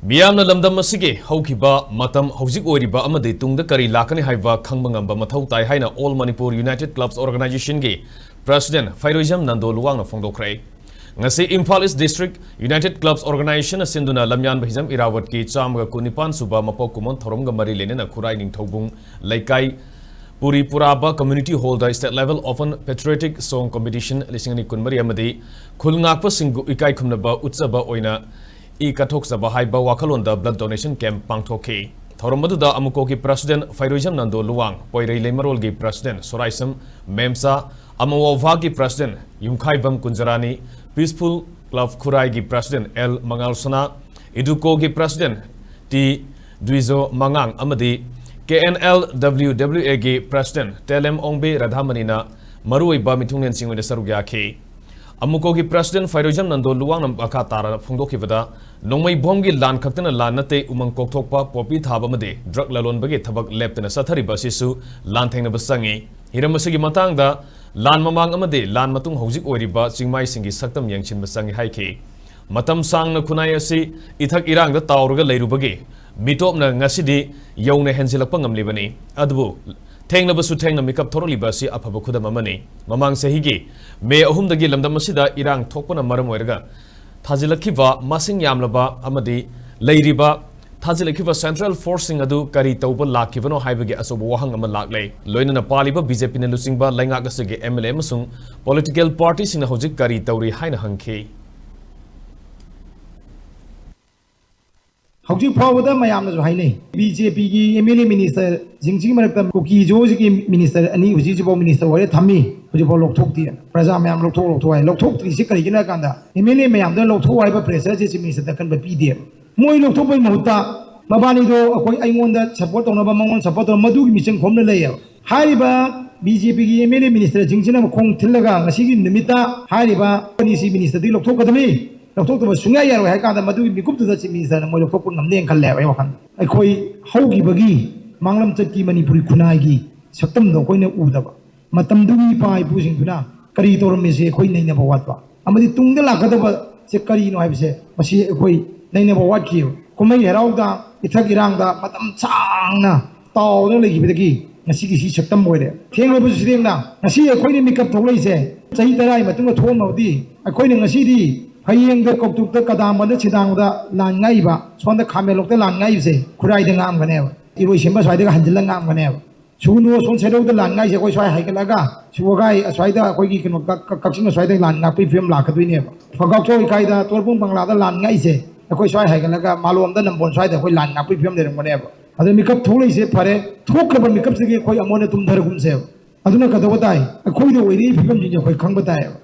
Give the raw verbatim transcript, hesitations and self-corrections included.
ꯃꯤꯌꯥꯝꯅ ꯂꯝꯗꯝ ꯑꯁꯤꯒꯤ ꯍꯧꯈꯤꯕ ꯃꯇꯝ, ꯍꯧꯖꯤꯛ ꯑꯣꯏꯔꯤꯕ ꯑꯃꯗꯤ ꯇꯨꯡꯗ ꯀꯔꯤ ꯂꯥꯛꯀꯅꯤ ꯍꯥꯏꯕ ꯈꯪꯕ ꯉꯝꯕ ꯃꯊꯧ ꯇꯥꯏ ꯍꯥꯏꯅ All Manipur United Clubs Organizationꯒꯤ President Feiroijam Nando ꯂꯨꯋꯥꯡꯅ ꯐꯣꯡꯗꯣꯛꯈ꯭ꯔꯦ꯫ ꯉꯁꯤ Imphal East District United Clubs Organization ꯁꯤꯟꯗꯨꯅ ꯂꯝꯌꯥꯟꯕ ꯍꯤꯖꯝ ꯏꯔꯥꯕꯠꯀꯤ ꯆꯥꯝꯃꯒ ꯀꯨꯟꯅꯤꯄꯥꯟ ꯁꯨꯕ ꯃꯄꯣꯛ ꯀꯨꯝꯑꯣꯟ ꯊꯧꯔꯝꯒ ꯃꯔꯤ ꯂꯩꯅꯅ ꯈꯨꯔꯥꯏ ꯅꯤꯡꯊꯧꯕꯨꯡ ꯂꯩꯀꯥꯏ ꯄꯨꯔꯤ Purab Community Hallꯗ State Level Open Patriotic Song Competition ꯂꯤꯁꯤꯡ ꯑꯅꯤ ꯀꯨꯟꯃꯔꯤ ꯑꯃꯗꯤ ꯈꯨꯜ ꯉꯥꯛꯄꯁꯤꯡꯕꯨ ꯏꯀꯥꯏ ꯈꯨꯝꯅꯕ ꯎꯠꯆꯕ ꯑꯣꯏꯅ ꯏ ꯀꯠꯊꯣꯛꯆꯕ ꯍꯥꯏꯕ ꯋꯥꯈꯜꯂꯣꯟꯗ blood donation camp ꯄꯥꯡꯊꯣꯛꯈꯤ꯫ ꯊꯧꯔꯝ ꯑꯗꯨꯗ ꯑꯃꯨꯀꯣꯒꯤ President ꯐꯩꯔꯣꯏꯖꯝ ꯅꯟꯗꯣ ꯂꯨꯋꯥꯡ, ꯄꯣꯏꯔꯩ ꯂꯩꯃꯔꯣꯜꯒꯤ President ꯁꯣꯔꯥꯏꯁꯝ ꯃꯦꯝꯆꯥ, ꯑꯃꯋꯥꯚꯥꯒꯤ President Yumkhaibam Kunjarani, Peaceful Club ꯈꯨꯔꯥꯏꯒꯤ President ꯑꯦꯜ ꯃꯉꯥꯜꯁꯅꯥ, ꯏꯗꯨꯀꯣꯒꯤ President ꯇꯤ ꯗ꯭ꯋꯤꯖꯣ ꯃꯉꯥꯡ ꯑꯃꯗꯤ KNLWWAꯒꯤ President ꯇꯦꯂꯦꯝ ꯑꯣꯡꯕꯦ ꯔꯥꯙꯥꯃꯅꯤꯅ ꯃꯔꯨꯑꯣꯏꯕ ꯃꯤꯊꯨꯡꯂꯦꯟꯁꯤꯡ ꯑꯣꯏꯅ ꯁꯔꯨꯛ ꯌꯥꯈꯤ꯫ ꯑꯃꯨꯀꯣꯒꯤ President ꯐꯩꯔꯣꯏꯖꯝ ꯅꯟꯗꯣ ꯂꯨꯋꯥꯡꯅ ꯃꯈꯥ ꯇꯥꯔ ꯐꯣꯡꯗꯣꯛꯈꯤꯕꯗ, ꯅꯣꯡꯃꯩꯕꯣꯝꯒꯤ ꯂꯥꯟ ꯈꯛꯇꯅ ꯂꯥꯟ ꯅꯠꯇꯦ, ꯎꯃꯪ ꯀꯣꯛꯊꯣꯛꯄ, ꯄꯣꯄꯤ ꯊꯥꯕ ꯑꯃꯗꯤ drug ꯂꯂꯣꯟꯕꯒꯤ ꯊꯕꯛ ꯂꯦꯞꯇꯅ ꯆꯠꯊꯔꯤꯕ ꯑꯁꯤꯁꯨ ꯂꯥꯟꯊꯦꯡꯅꯕ ꯆꯪꯏ꯫ ꯍꯤꯔꯝ ꯑꯁꯤꯒꯤ ꯃꯇꯥꯡꯗ ꯂꯥꯟ ꯃꯃꯥꯡ ꯑꯃꯗꯤ ꯂꯥꯟ ꯃꯇꯨꯡ ꯍꯧꯖꯤꯛ ꯑꯣꯏꯔꯤꯕ ꯆꯤꯡꯃꯥꯏꯁꯤꯡꯒꯤ ꯁꯛꯇꯝ ꯌꯦꯡꯁꯤꯟꯕ ꯆꯪꯏ ꯍꯥꯏꯈꯤ꯫ ꯃꯇꯝ ꯁꯥꯡꯅ ꯈꯨꯟꯅꯥꯏ ꯑꯁꯤ ꯏꯊꯛ ꯏꯔꯥꯡꯗ ꯇꯥꯎꯔꯒ ꯂꯩꯔꯨꯕꯒꯤ ꯃꯤꯇꯣꯞꯅ ꯉꯁꯤꯗꯤ ꯌꯧꯅ ꯍꯦꯟꯖꯤꯜꯂꯛꯄ ꯉꯝꯂꯤꯕꯅꯤ꯫ ꯑꯗꯨꯕꯨ ꯊꯦꯡꯂꯕꯁꯨ ꯊꯦꯡꯅ ꯃꯤꯀꯞ ꯊꯣꯔꯛꯂꯤꯕ ꯑꯁꯤ ꯑꯐꯕ ꯈꯨꯗꯝ ꯑꯃꯅꯤ꯫ ꯃꯃꯥꯡ ꯆꯍꯤꯒꯤ ꯃꯦ ꯑꯍꯨꯝꯗꯒꯤ ꯂꯝꯗꯝ ꯑꯁꯤꯗ ꯏꯔꯥꯡ ꯊꯣꯛꯄꯅ ꯃꯔꯝ ꯑꯣꯏꯔꯒ ꯊꯥꯖꯤꯜꯂꯛꯈꯤꯕ ꯃꯁꯤꯡ ꯌꯥꯝꯂꯕ ꯑꯃꯗꯤ ꯂꯩꯔꯤꯕ ꯊꯥꯖꯤꯜꯂꯛꯈꯤꯕ central forceꯁꯤꯡ ꯑꯗꯨ ꯀꯔꯤ ꯇꯧꯕ ꯂꯥꯛꯈꯤꯕꯅꯣ ꯍꯥꯏꯕꯒꯤ ꯑꯆꯧꯕ ꯋꯥꯍꯪ ꯑꯃ ꯂꯥꯛꯂꯦ꯫ ꯂꯣꯏꯅꯅ ꯄꯥꯜꯂꯤꯕ BJPꯅ ꯂꯨꯆꯤꯡꯕ ꯂꯩꯉꯥꯛ ꯑꯁꯤꯒꯤ MLA ꯑꯃꯁꯨꯡ political partyꯁꯤꯡꯅ ꯍꯧꯖꯤꯛ ꯀꯔꯤ ꯇꯧꯔꯤ ꯍꯥꯏꯅ ꯍꯪꯈꯤ꯫ ꯍꯧꯖꯤꯛ ꯐꯥꯎꯕꯗ ꯃꯌꯥꯝꯅꯁꯨ ꯍꯥꯏꯅꯩ, BJPꯒꯤ MLA ministerꯁꯤꯡꯁꯤꯒꯤ ꯃꯔꯛꯇ ꯀꯨꯀꯤ ꯖꯣꯁꯤꯒꯤ minister ꯑꯅꯤ ꯍꯧꯖꯤꯛ ꯍꯧꯖꯤꯛꯐꯥꯎ minister ꯑꯣꯏꯔ ꯊꯝꯃꯤ, ꯍꯧꯖꯤꯛꯐꯥꯎ ꯂꯧꯊꯣꯛꯇꯦ꯫ ꯄ꯭ꯔꯖꯥ ꯃꯌꯥꯝ ꯂꯧꯊꯣꯛ ꯂꯧꯊꯣꯛ ꯍꯥꯏ꯫ ꯂꯧꯊꯣꯛꯇ꯭ꯔꯤꯁꯤ ꯀꯔꯤꯒꯤꯅꯣ ꯍꯥꯏ ꯀꯥꯟꯗ, MLA ꯃꯌꯥꯝꯗ ꯂꯧꯊꯣꯛ ꯍꯥꯏꯕ pressureꯁꯦ Chief Ministerꯗ ꯑꯀꯟꯕ ꯄꯤꯗꯦꯕ꯫ ꯃꯣꯏ ꯂꯧꯊꯣꯛꯄꯒꯤ ꯃꯍꯨꯠꯇ ꯃꯕꯥꯅꯤꯗꯣ ꯑꯩꯈꯣꯏ, ꯑꯩꯉꯣꯟꯗ support ꯇꯧꯅꯕ, ꯃꯉꯣꯟꯗ support ꯇꯧꯅꯕ, ꯃꯗꯨꯒꯤ ꯃꯤꯆꯪ ꯈꯣꯝꯅ ꯂꯩꯌꯦꯕ꯫ ꯍꯥꯏꯔꯤꯕ BJPꯒꯤ MLA ministerꯁꯤꯡꯁꯤꯅ ꯃꯈꯣꯡ ꯊꯤꯜꯂꯒ ꯉꯁꯤꯒꯤ ꯅꯨꯃꯤꯠꯇ ꯍꯥꯏꯔꯤꯕ ꯑꯅꯤꯁꯤ ministerꯗꯒꯤ ꯂꯧꯊꯣꯛꯀꯗꯕꯅꯤ, ꯂꯧꯊꯣꯛꯇꯕ ꯁꯨꯡꯌꯥ ꯌꯥꯔꯣꯏ ꯍꯥꯏ ꯀꯥꯟꯗ, ꯃꯗꯨꯒꯤ ꯃꯤꯀꯨꯞꯇꯨꯗ Chief Ministerꯅ ꯃꯣꯏ ꯂꯧꯊꯣꯛꯄ ꯉꯝꯅꯦꯅ ꯈꯜꯂꯦꯕ ꯑꯩ ꯋꯥꯈꯜꯗ꯫ ꯑꯩꯈꯣꯏ ꯍꯧꯈꯤꯕꯒꯤ ꯃꯥꯡꯂꯝꯆꯠꯀꯤ ꯃꯅꯤꯄꯨꯔꯤ ꯈꯨꯟꯅꯥꯏꯒꯤ ꯁꯛꯇꯝꯗꯣ ꯑꯩꯈꯣꯏꯅ ꯎꯗꯕ, ꯃꯇꯝꯗꯨꯒꯤ ꯏꯄꯥ ꯏꯄꯨꯁꯤꯡꯗꯨꯅ ꯀꯔꯤ ꯇꯧꯔꯝꯃꯤꯁꯦ ꯑꯩꯈꯣꯏ ꯅꯩꯅꯕ ꯋꯥꯠꯄ, ꯑꯃꯗꯤ ꯇꯨꯡꯗ ꯂꯥꯛꯀꯗꯕꯁꯦ ꯀꯔꯤꯅꯣ ꯍꯥꯏꯕꯁꯦ ꯃꯁꯤ ꯑꯩꯈꯣꯏ ꯅꯩꯅꯕ ꯋꯥꯠꯈꯤꯑꯕ꯫ ꯀꯨꯝꯍꯩ ꯍꯔꯥꯎꯗ, ꯏꯊꯛ ꯏꯔꯥꯡꯗ ꯃꯇꯝ ꯁꯥꯡꯅ ꯇꯥꯎꯗꯨꯅ ꯂꯩꯈꯤꯕꯗꯒꯤ ꯉꯁꯤꯒꯤ ꯁꯤ ꯁꯛꯇꯝ ꯑꯣꯏꯔꯦ꯫ ꯊꯦꯡꯂꯕꯁꯨ ꯊꯦꯡꯅ ꯉꯁꯤ ꯑꯩꯈꯣꯏꯅ ꯃꯤꯀꯞ ꯊꯣꯛꯂꯛꯏꯁꯦ, ꯆꯍꯤ ꯇꯔꯥꯒꯤ ꯃꯇꯨꯡꯗ ꯊꯣꯛꯑꯝꯃꯕꯗꯤ ꯑꯩꯈꯣꯏꯅ ꯉꯁꯤꯗꯤ ꯐꯌꯦꯡꯗ, ꯀꯧꯇꯨꯛꯇ, ꯀꯗꯥꯝꯕꯗ, ꯁꯤꯗꯥꯡꯕꯗ ꯂꯥꯟ ꯉꯥꯛꯏꯕ, ꯁꯣꯝꯗ ꯈꯥꯃꯦꯟꯂꯣꯛꯇ ꯂꯥꯟ ꯉꯥꯛꯏꯕꯁꯦ ꯈꯨꯔꯥꯏꯗ ꯉꯥꯛꯑꯝꯒꯅꯦꯕ, ꯏꯔꯣꯏꯁꯦꯝꯕ ꯁ꯭ꯋꯥꯏꯗꯒ ꯍꯟꯖꯤꯜꯂ ꯉꯥꯛꯑꯝꯒꯅꯦꯕ꯫ ꯁꯨꯒꯨꯅꯨ ꯑꯁꯣꯝ ꯁꯦꯔꯧꯗ ꯂꯥꯟ ꯉꯥꯛꯏꯁꯦ ꯑꯩꯈꯣꯏ ꯁ꯭ꯋꯥꯏ ꯍꯥꯏꯒꯠꯂꯒ ꯁꯤꯕꯣꯒꯥꯏ ꯑꯁ꯭ꯋꯥꯏꯗ ꯑꯩꯈꯣꯏꯒꯤ ꯀꯩꯅꯣ ꯀꯛ-, ꯀꯛ-, ꯀꯛꯆꯤꯡ ꯑꯁ꯭ꯋꯥꯏꯗ ꯂꯥꯟ ꯉꯥꯛꯄꯒꯤ ꯐꯤꯕꯝ ꯂꯥꯛꯀꯗꯣꯏꯅꯦꯕ꯫ ꯐꯒꯥꯎꯆꯧ ꯏꯀꯥꯏꯗ ꯇꯣꯔꯕꯨꯡ ꯕꯪꯂꯥꯗ ꯂꯥꯟ ꯉꯥꯛꯏꯁꯦ ꯑꯩꯈꯣꯏ ꯁ꯭ꯋꯥꯏ ꯍꯥꯏꯒꯠꯂꯒ ꯃꯥꯂꯣꯝꯗ ꯅꯝꯕꯣꯜ ꯁ꯭ꯋꯥꯏꯗ ꯑꯩꯈꯣꯏ ꯂꯥꯟ ꯉꯥꯛꯄꯒꯤ ꯐꯤꯕꯝ ꯂꯩꯔꯝꯒꯅꯦꯕ꯫ ꯑꯗ ꯃꯤꯀꯞ ꯊꯣꯛꯂꯛꯏꯁꯦ ꯐꯔꯦ, ꯊꯣꯛꯈ꯭ꯔꯕ ꯃꯤꯀꯞꯁꯤꯗꯒꯤ ꯑꯩꯈꯣꯏ ꯑꯃꯨꯛ ꯍꯟꯅ ꯇꯨꯝꯊꯔꯒꯨꯝꯁꯦꯕ꯫ ꯑꯗꯨꯅ ꯀꯩꯗꯧꯕ ꯇꯥꯏ? ꯑꯩꯈꯣꯏꯗ ꯑꯣꯏꯔꯤꯕ ꯐꯤꯕꯝꯁꯤꯡꯁꯦ ꯑꯩꯈꯣꯏ ꯈꯪꯕ ꯇꯥꯏꯌꯦꯕ꯫